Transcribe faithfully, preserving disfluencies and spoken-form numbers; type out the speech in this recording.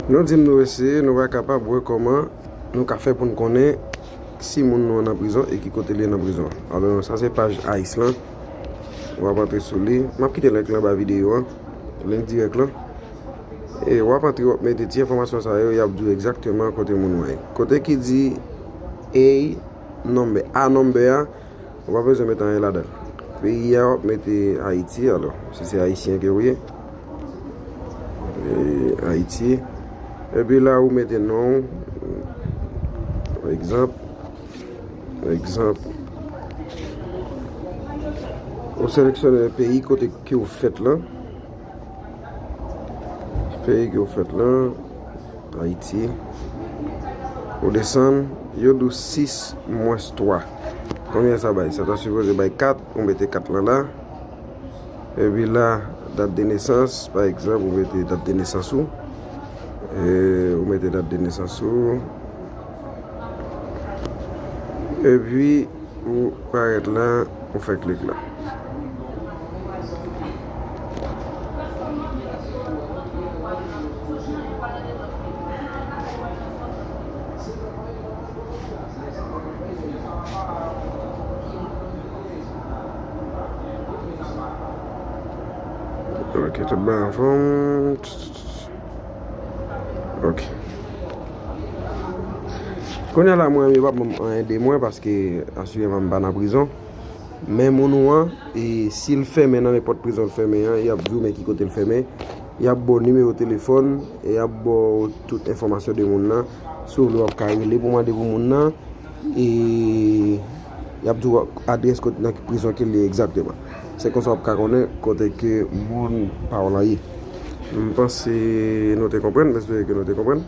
Nou di m nou eseye, nou pa kapab wè kòman nou ka fè pou n konnen si moun nou an nan prizon e ki kote li ye nan prizon. Alò, sa se paj ICE lan. W ap antre sou li. M ap kite link lan anba videyo an. Link dirèk lan. E w ap antre, w ap mete ti enfòmasyon sa yo, y ap di w egzakteman kote moun ou an ye. Kote ki di A number, A number a, ou pa bezwen mete anyen ladan l. Peyi a, w ap mete Ayiti, alò, si se ayisyen ke w ye. E, Ayiti. Epi la, ou mete non w, pa egzanp, pa egzanp, ou seleksyone peyi kote ke w fèt lan. Peyi ke w fèt lan, Ayiti. Ou desann, yo di w sis mwens twa. Konbyen sa bay? Sa ta sipoze bay kat, ou mete kat lan la. Epi la, dat de nesans, pa egzanp, ou mete dat de nesans ou. E, ou mete dat de nesans ou. Epi, ou parèt la, ou fè klik la. Ok, tout bagay anfòm. Ok. Kounye a la, mwen, yo p ap ban m anyen de mwen paske asireman m pa nan prizon. Men moun ou an, e si l fèmen nan nenpòt prizon l fèmen an, y ap di w men ki kote l fèmen. Y ap ba w nimewo telefòn, e y ap ba w tout enfòmasyon de moun nan. Si w vle, w ap ka rele pou mande pou moun nan. E y ap di w adrès kot, nan ki prizon ke l ye egzakteman. Se konsa w ap ka konnen kote ke moun pa w lan ye. M panse nou te konprann, m espere ke nou te konprann.